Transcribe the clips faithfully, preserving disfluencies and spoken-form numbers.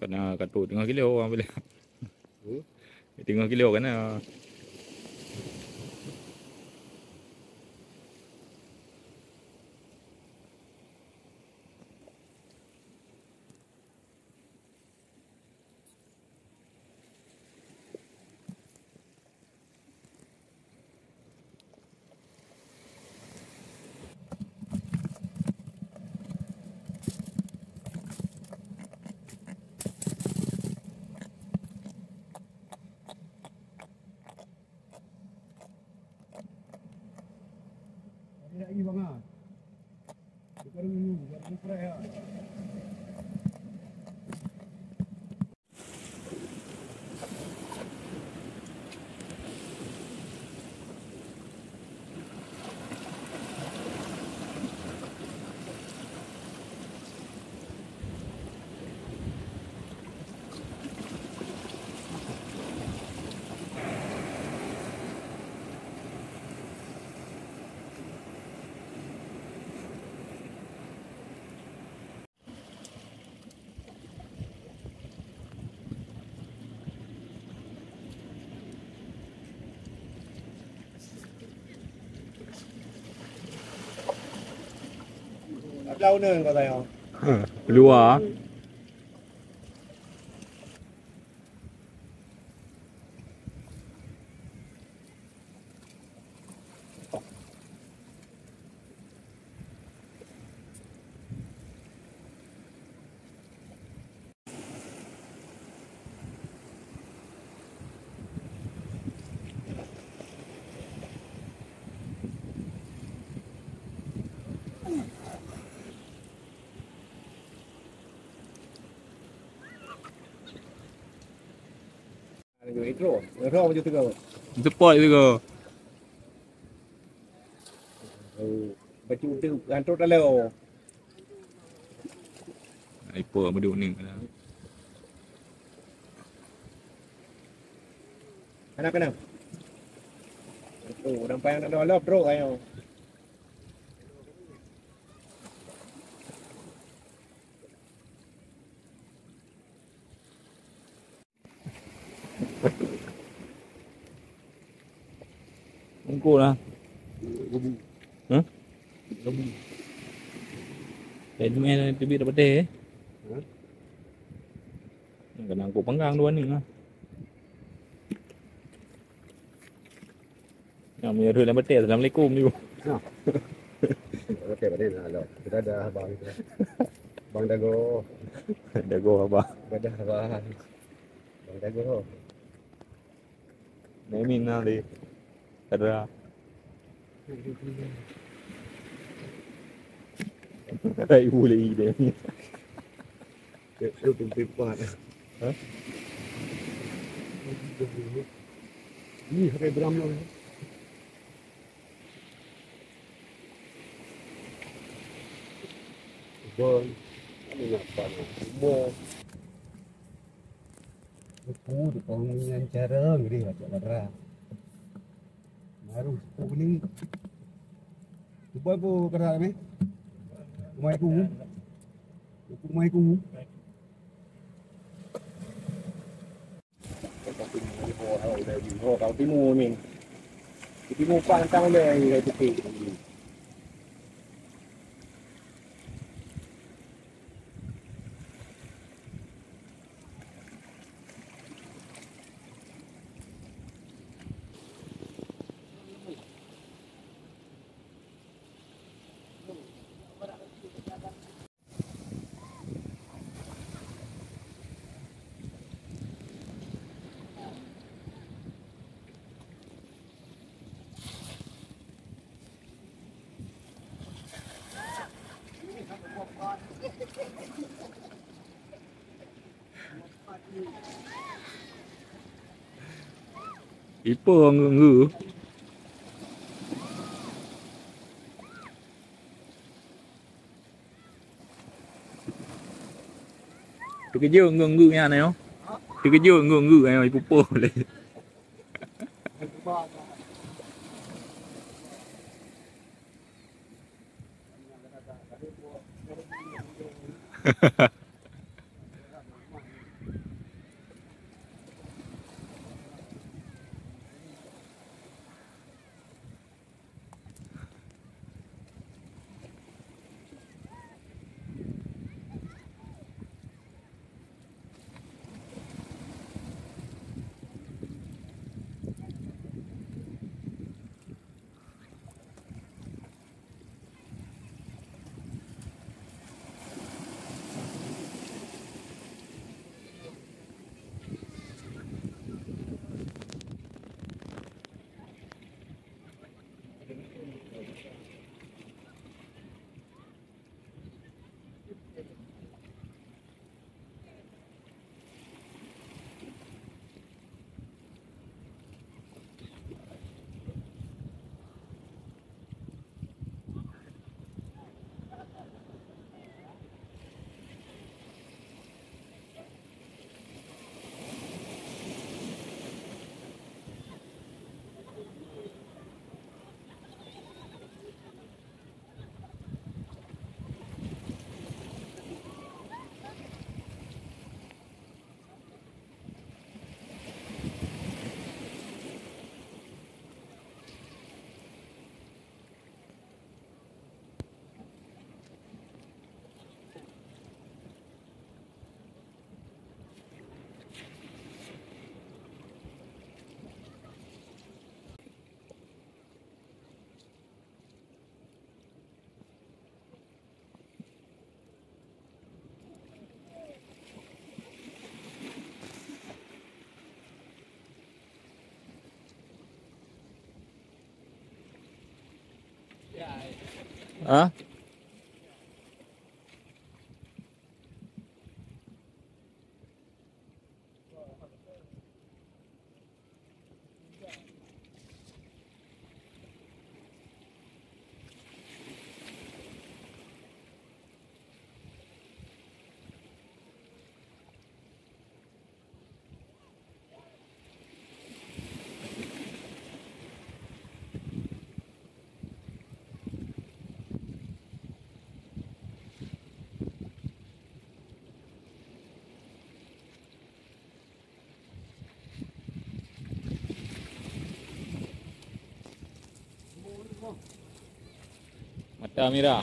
Kana katu teungoh kilo orang bilang. Hmm? Teungoh kilo kana. Lau neu kau tayang. Keluar. Intro. Intro baju tiga. Support juga. Oh, baju tu gantung dalam. Ipo baju ni. Kana, kana. Oh, orang payang nak lop, bro, ayo. Ungku lah. Huh? Kain main tubit dah pedih, eh? Huh? Kena angkut panggang dua ni lah. Nyang meunyoe dalam batai, assalamualaikum ju. Nah. Oke, berarti nah, lo. Kita ada abang kita. Bang Dago. Dago abang. Ada abang. Bang Dago. Nah, ini nah di. Ada. Ada ibu lagi dia. Itu tempat. Hah? Ih, pakai drum lah. Bon, ini nak panas. Bon. Aku di pohon yang cara ngeri macam mana. Baru sepuluh ni. Cuba bu kerak ni. Kumai ku. Kumai ku. Timu ni. Timu pantang le yang putih. Ipo ngeungeue. Teukeujot ngeuk-ngeuk nyan nyoe. Teukeujot ngeuk-ngeuk nyoe, ipupoh lé. Ah? Mata merah.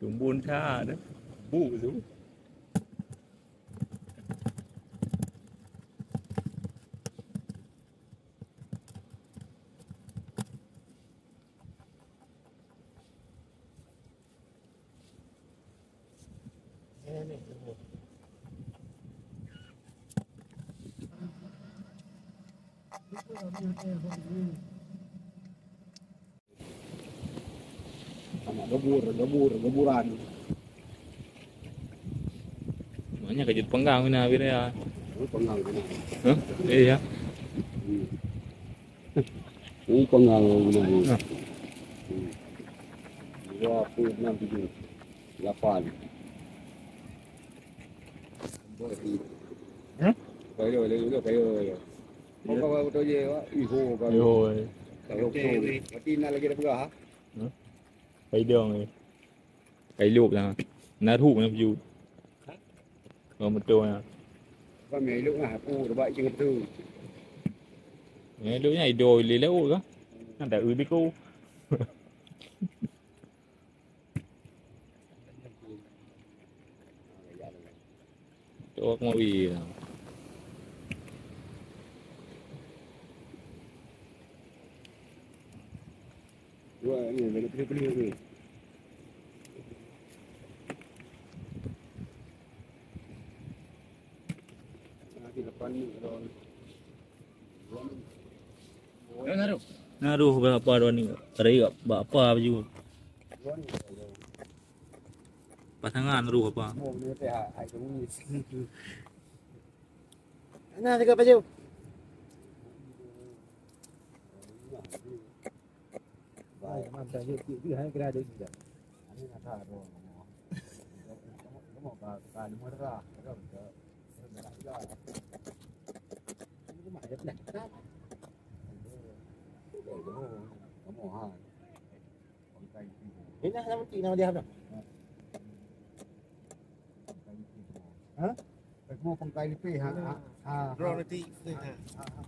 Bumbon that deh. Bu tu. Gabur, gabur, gaburan. Maknya kajut panggang na bira ya. Oh, panggang na. Hah? Iya. Hmm. Oh, panggang na. Nah. Hmm. Dua puluh enam tujuh. Lapan. Hah? Kayo, kayo, kayo. Iya. Kau kau tu je, Wak. Iho kau. Iho, eh. Kayo tu. Berarti nak lagi dah peugah, ha? Hah? Kai dong, eh. Kai lop lah. Naru na baju. Kau betul lah. Kau melok lah, aku rebak je betul. Melok nya ido le laut kah? Kan tak ui biko. Tok mau ui lah. Dua ni, banyak pilih-pilih tu. Nanti depan ni kalau Naruh. Naruh berapa dua ni? Tarik berapa baju? Pasangan naruh apa? Mana dekat baju? Ini nama nanti nama dia apa? Ha? Kamoe pangkai lipéh, ha, ha, ha. Droe nanti, ha. Ha, ha.